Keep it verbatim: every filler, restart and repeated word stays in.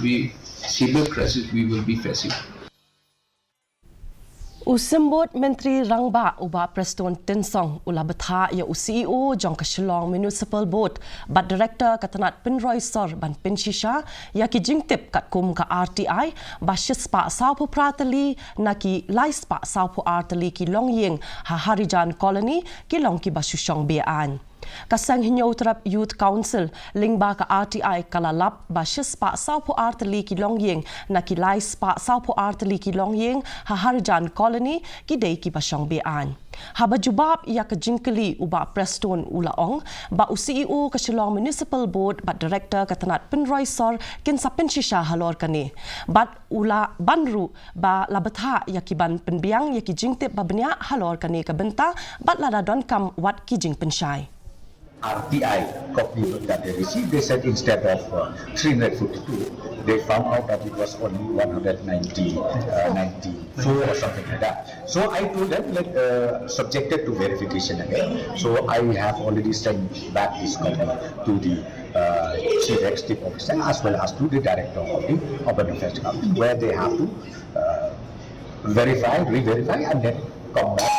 be severe crisis we will be facing. U Symbud Myntri Rangbah u Bah Prestone Tynsong u la bthah ïa u C E O jong ka Shillong Municipal Board bad Director ka tnat pynroi sor ban pynshisha ïa ki jingtip katkum ka R T I ba shispah sawphew phra tylli na ki laispah sawphew ar tylli ki longïing ha Harijan Colony ki long kiba shu shong be-aiñ. Ka Seng Hynñiewtrep Youth Council lyngba ka R T I ka la lap ba shispah sawphew ar tylli ki longïing na ki laispah sawphew ar tylli ki longïing ha Harijan Colony ki dei kiba shong be-aiñ. Haba jubab ïa ka jingkylli u Bah Prestone u la ong ba u C E O ka Shillong Municipal Board bad Director ka tnat pynroi sor kin sa pynshisha halor kane bad u la ban ruh ba la bthah ïa ki ban pynbiang ïa ki jingtip ba bniah halor kane ka bynta bad lada donkam wat ki jingpynshai. R T I copy that they received, they said instead of uh, three hundred fifty-two, they found out that it was only one hundred ninety, uh, ninety-four or something like that. So I told them, let uh, subjected to verification again. So I have already sent back this copy to the uh, chief executive officer as well as to the director of the urban affairs department, where they have to uh, verify, re-verify, and then come back.